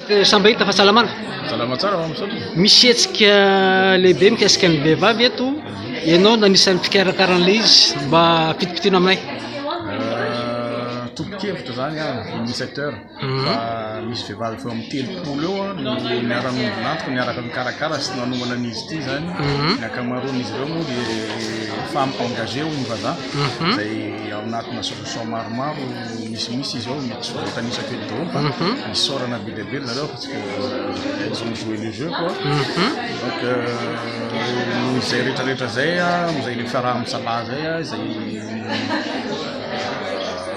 Sambahita, fahasalamana. Salama tsara fa misaotra. Misy hetsika lehibe mikasika ny vehivavy eto. Ianao no anisan'ny mpikarakara an'ilay izy, mba fitipitiana aminay. Tompon-kevitra zany a ny secteur fa misy vehivavy efa amin'ny 30 eo no niara-niombon'antoka, niaraka nikarakara sy nanomana an'izy ity zany. Ny ankamaroan'izy ireo moa dia femme engagée hoy ny vazaha, izay ao anatina association maromaro misimisy izy ao, mety tsy voatanisako eto daholo, fa isaorana be dia be zareo parce que elles ont joué le jeu quoi. Donc noho izay rehetrarehetra zay a, am'izay le fiaraha-misalahy zay a, izay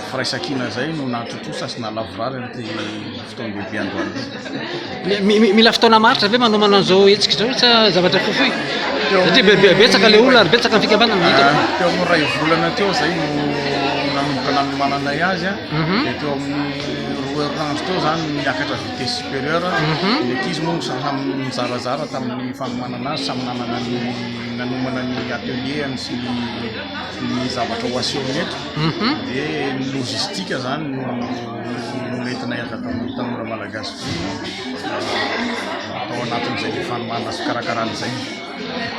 firaisankina zay no nahatontosa sy nahalavorary an'ity fotoan-dehibe androany ity. Mila fotoana maharitra ve manomana an'izao hetsika izao sa zavatra fohifohy? Satria betsaka le olona ary betsaka ny fikambanana hitako. Teo amin'ny 1 volana teo zay no nanomboka nanomananay azy a, dia teo amin'ny 2 herinandro teo zany niakatra vitesse supérieure. Ny ankizy moa samy mizarazara tamin'ny fanomanana azy, samy nanana ny nanomana ny atelier sy ny zavatra ho asehony eto, dia ny logistique zany no nentinay avy ato amin'ny Tanora Malagasy tao anatin'izay le fanomanana sy fikarakarana izay.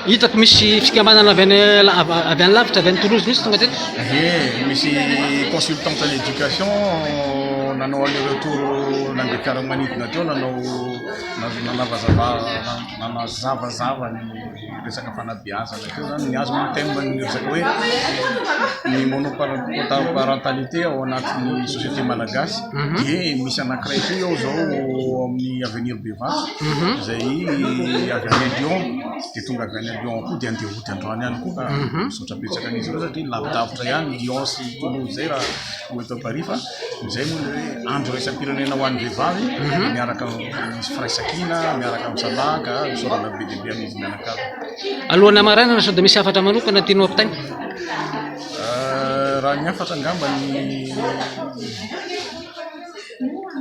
Hitako misy fikambanana avy any lavitra, avy any Toulouse mihitsy tonga teto. E, misy consultante en éducation nanao aller retour, nandeha fiaramanidina teo, nanao nanavazava nanazavazava ny resaka fanabeazana teo zany. Ny azy moa ny thème ny resaka hoe ny monoparentalité ao anatin'ny société malagasy. Dia misy anankiray koa eo zao amin'ny Avenir Bevato izay avy any Lyon, dia tonga avy any Lyon koa, dia andeha hody androany ihany koa, ka misaotra betsaka an'izy ireo satria lavidavitra ihany Lyon sy Toulouse zay raha ho eto Paris. Fa izay moa le hoe andro iraisam-pirenena ho an'ny vehivavy, miaraka misy firaisankina, miaraka misalahy, ka misaorana be dia be an'izy mianakavy. Alohan'ny hamaranana, sao dia misy hafatra manokana tianao ampitaina? Raha ny hafatra angamba ny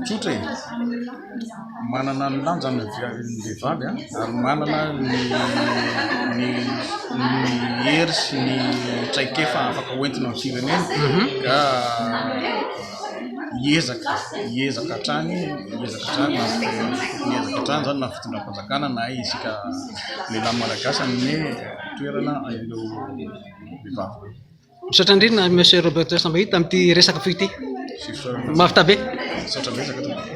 tsotra e, manana ny lanjany ny vehivavy a, ary manana ny hery sy ny traikefa afaka hoentina amin'ny firenena, ka hiezaka hatrany, hiezaka hatrany, tokony hiezaka hatrany zany na fitondram-panjakana na isika lehilahy malagasy hanome toerana ireo vehivavy. Misaotra indrindra, Monsieur Roberto Sambahita, amin'ity resaka fohy ity. Sy fisaorana. Mahavita be. Misaotra betsaka tompoko.